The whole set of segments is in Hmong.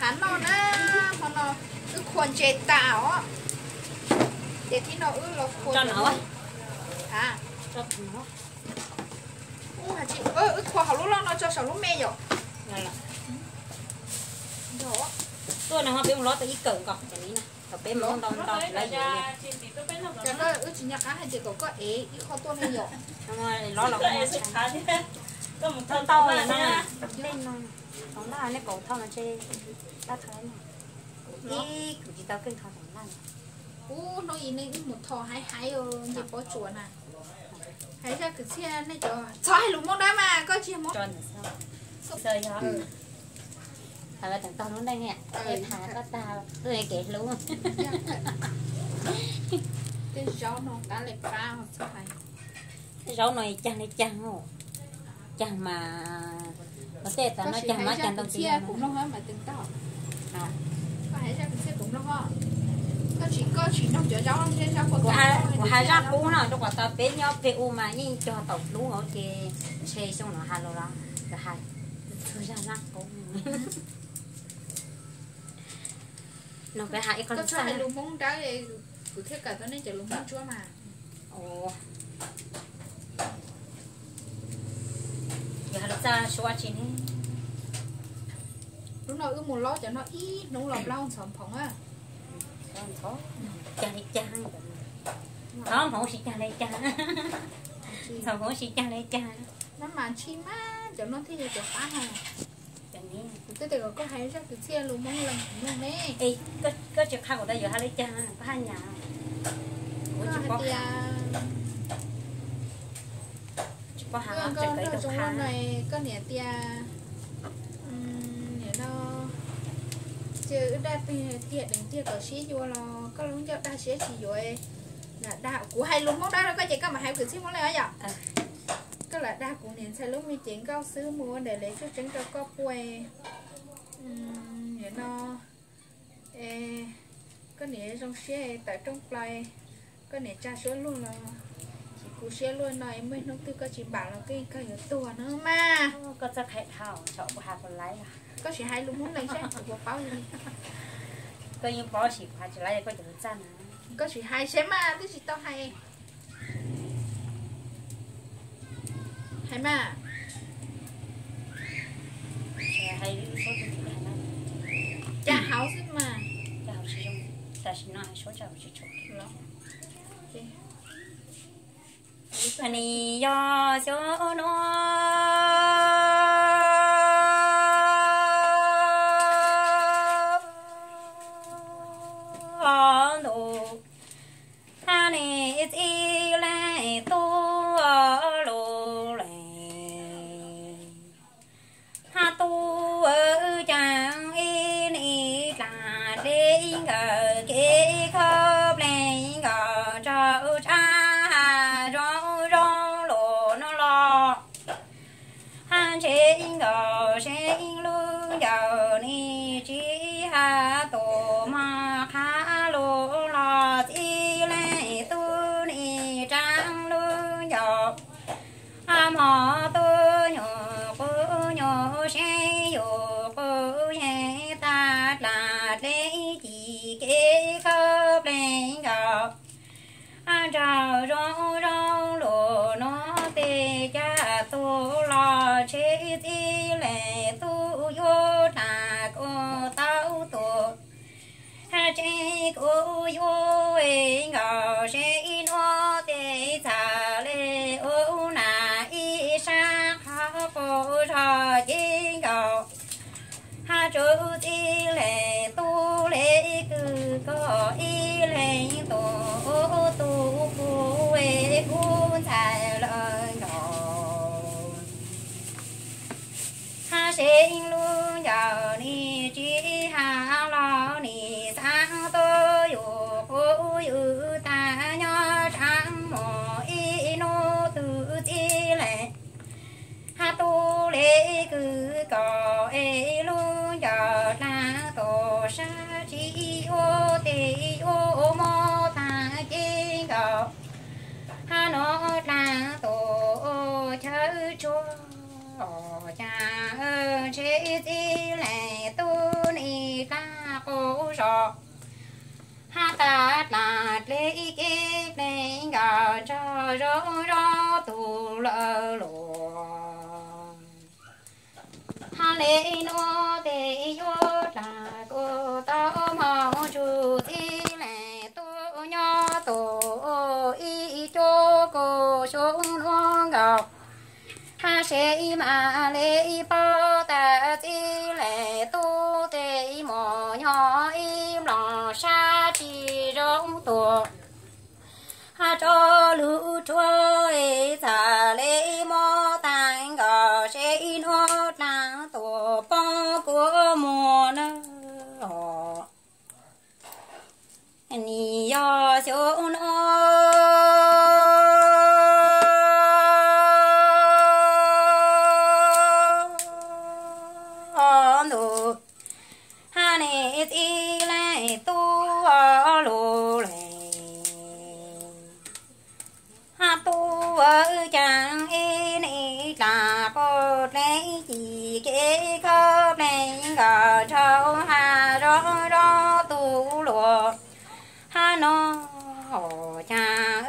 Phav noj na, hmo no wb khua ntses tas os. Ces thib no wb los khua no. Wb khua hauv lub loj no tso saum lub me yom. Tuaj no ho peb mus lob tau ib kawm nkaus cov ni na, thaum peb mus ntau ntau lawv yuav li. Ces koj wb tsis nco qab hais tias kom koj ev ib qho tuaj ne yom. Lob los ntau ntau na, tej no, thaum ntag nej kaum thauj no tseg dab thau no. Ib kuv tsis tau keej thau thaum ntag. Ub, hnub ib neeg wb mus thom haiv haiv nce pob tsuas na. Hais zaj kwv txhiaj nej cov txhob hais lus Hmoob dawb mas koj tsis Hmoob. Thaum teem tag lub neej, ej, thaum koj tag kev hlub. Tej zaub no qab li qab, txhob hais. Zaub no caag li caag, caag mas, tej tas no caag mas caag ntau tiag. Kuv hais zaj qub no rau qhov tas peb nyob pem u mas yeej cog taum hlub hauv ces ntshe xyoo no has los los hais txug zaj qub no peb hais ib qho lus Hmoob dawb, kuv thiaj kawm tau nej cov lus Hmoob ntsuab mas. Yog hais lus txaj suav tsi ne? Lub no wb mus lob cov no ib hnub los plaub ntxhov phoov a. Caag li caag, ntxhov phoov tsis caag li caag, ntxhov phoov tsis caag li caag. Maj mam ntshis mas cov no thiaj yog cov qab hais. Kuv twb tias kom koj hais zaj kwv txhiaj lus Hmoob leej kuv mloog ne. Koj tsis qha kuv tas yuav hais li caag, koj haj nyas. Kuv tsis paub hais, tsis paub hais, koj nrog zoo no, koj niam tias, niam no, ces wb dag peg tiag deev tiag kom sib yuav los koj lub ncauj dag siab tsis yuav. Lam dag, kuv hais lus Hmoob dawb rau koj ces koj mam hais kwv txhiaj Hmoob Leej os yom. Koj lam dag kuv niam ntxhais lub me cev nkauj xwb mus ua ntaim le tsuj tseeb rau koj puag. Niam no, koj niam zoo siab tawm rooj plaws, koj niam tsa suab luag los, ces kuv siab luaj no es muaj ib hnub twg koj tsis npam los koj yeej kawg yuav tuag no mas. Koj txawj qhia dhau, thaum kuv hais puas laib. Koj sim hais lus Hmoob Leej saib kuv puas paub li. Koj yeej paub sim kuv hais tsis laib koj cov lus txaj na. Koj sim hais saib mas twb tsis tau hais. Hais mas. Cas hauv xwb mas. Tam sim no hais suab tsa tsis tshua. Nis yog xyoo no ntuj, hab nis txij leej tub lug leej, hab tub caag ib nim dlaag dleb nkawd kev khaub pleev nkawd nraug tsav hab zoo zoo lug nuav los. Hab ntshe nkaus seb lub ncaws nis tsis hab tus mog qhab lug los txij leej tub nis raav lub ncaws. Hab mog tub nyuam qub nyuam seb yus qub yeej tag dlaag dleb ci kev khaub pleev nkaus. Nraug zoo zoo lug nuav tes caj tug los ntshe txij leej tub yuav dlaag kuv tau tus. Hab tseeb kuv yuav nkaus seb nuav tes txhaj le ua nam ib sab qhov quav zog cev nkaus. Hab tsuv txij leej tub le kws koj ib leeg tus ua tug kuv es kuv ntxhais lawm nkaus. Hab seb lub ncaws nis tsis hab los nis xaav tuab yus quv yus taag nyob tsaav moog ib nub tug txij leej. Hab tub le kws koj es lub ncaws dlaag tus sab tsis yuav tes yuav mob taag cev nkaus. Hab nuav dlaag tus chaw tsuag cas ntshe txij leej tub nis Hab tag dlaag dleb kev dleb nkawd nraug zoo zoo tug lawm luas. Hab le nuav tes yuav dlaag kuj tau moog txug txij leej tub nyob tug ib cuab kaum xyoo nuav nkaus. Hab seb mas le paub tas txij leej tub tes muaj nyob ib nplooj sab tsi zoo tuaj. Hab rov lug rua txhaj le mob taag nkaus seb nuav dlaag tuaj poob kuas muag na. Nim yog xyoo nuav ntuj, hab niam txiv leej tub lug lees. Hab tub caag ib nim dlaag quas dleb ci kev khaub pleeg nkawd nraug hab zoo zoo tug luas. Hab nuav caag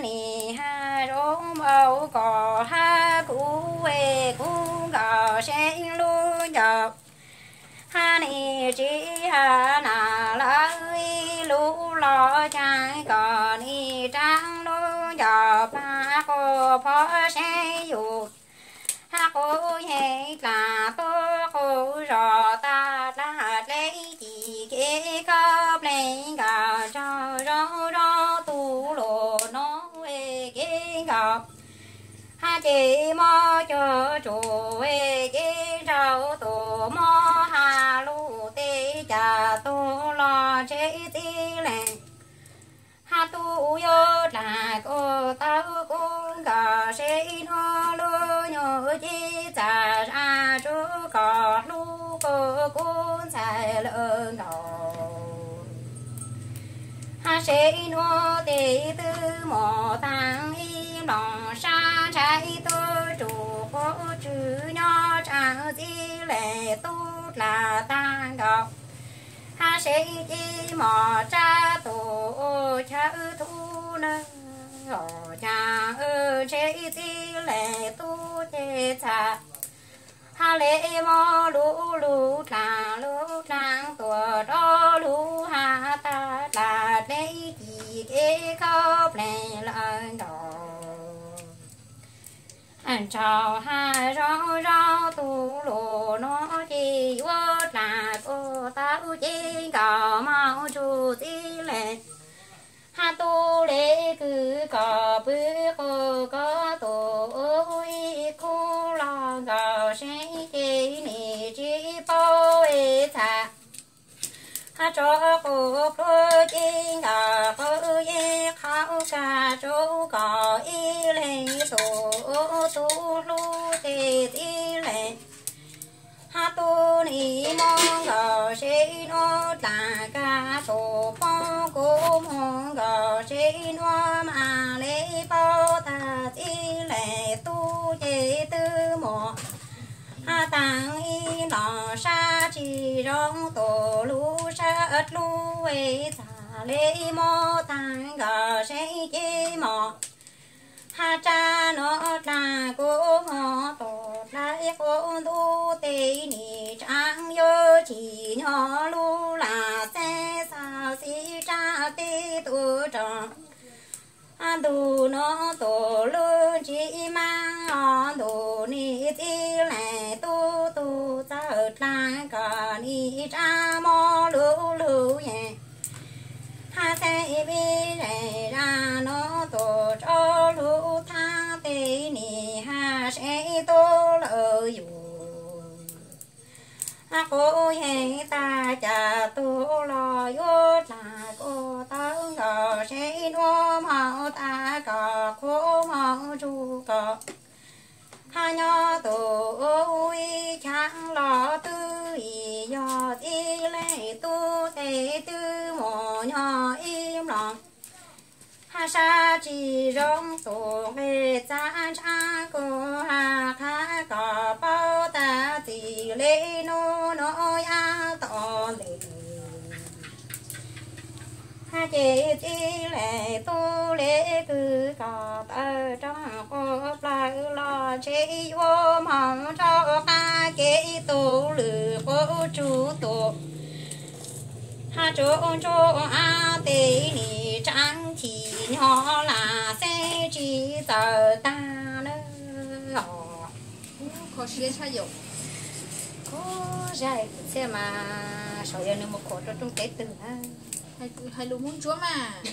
nim hab zoo npaum koj hab kuv es kuv nkaus seb lub ncaus. Hab nim tsi hab nam lawv ib lub los caag koj nim raav lub ncaus paag quas phob seb yug. Hab quas yeej dlaag tuab quas zog tag dlaag dleb ci kev khaub pleeg nkawd nraug zoo zoo tug luas nuav es kev nkaus. Hab ces mob cuag tsuj es ces nraug tug mob hab lug tes cas tug los ntshe txij leej. Hab tub yuav dlaag kuj tau kuv nkaus seb nuav lub nyuas ci txaj zag tsuj koj hlub kuv kuv ntxhais lawm nkaus. Hab seb nuav tes twb muaj taag ib nplooj sab ntshai tub tsuj quas tswv nyob tsaam txij leej tub dlaag taag nkaus. Hab seb ces mos tsab tug chaw thub na, caag ntshe txij leej tub ces txhaj. Hab le mob lub lug dlaag lub dlaag tuaj rov lug hab tag dlaag dleb ci kev khaub pleeg lawm nkaus. Nraug hab zoo zoo tug luas nuav ces yuav dlaag kuj tau cev nkaus moog tsuj txij leej. Hab tub le kws koj pw quas koj tug ib khub los nkaus seb ces nim tsi paub es txhaj. Hab rov quas pluag cev nkaus quas yeej qhov kag tsuj koj ib leeg tug tub hlub tes txij leej. Hab tub nim mob nkaus seb nuav dlaag kag tug poob kuv moog nkaus seb nuav mas le paub tas txij leej tub ces twb muaj hab taag ib nplooj sab tsi zoo tug lub sab dlub es txhaj le mob taag nkaus seb ces mos. Hab tsab nuav dlaag kuv moog tug dlaim quas ntug tes nim tsaav yuav tsi nyob lub lam xeeb xav xib tsab teb tug roog. Ntug nuav tug lub ntsib maab os ntug nim txij leej tub tug txawj dlaag koj nim tsaav mob lub lug yeej. Hab xeeb ib zeej zag nuav tug rov lug thaab tes nim hab seb tub lawm yug. Quas yeej tag cas tug los yuav dlaag kuj tau nkaus seb nuav moog tag koj qhuav moog tsuj koj. Hab nyob tug ib chaav los twb yog txij leej tub tes twb muaj nyob ib nplooj. Hab sab tsi zoo tug nqe txav ntshav kuv hab qha koj paub tas txij le nuav nuav yav tom ntej. Ces txij li tub li kwv kom tawm rooj qub plaws los ntshe yuav mus rau qab kev tus lwm qub tsuj tus. Hab tsuj ntsuj av tes nim tseem chim nyob lam xeeb tsis txawj tag na. Kho siab tshaj yom. Kho zaj kwv txhiaj mas saum yog nws mus khuam rau rooj teb twg na. Hais lus Hmoob Ntsuab mas.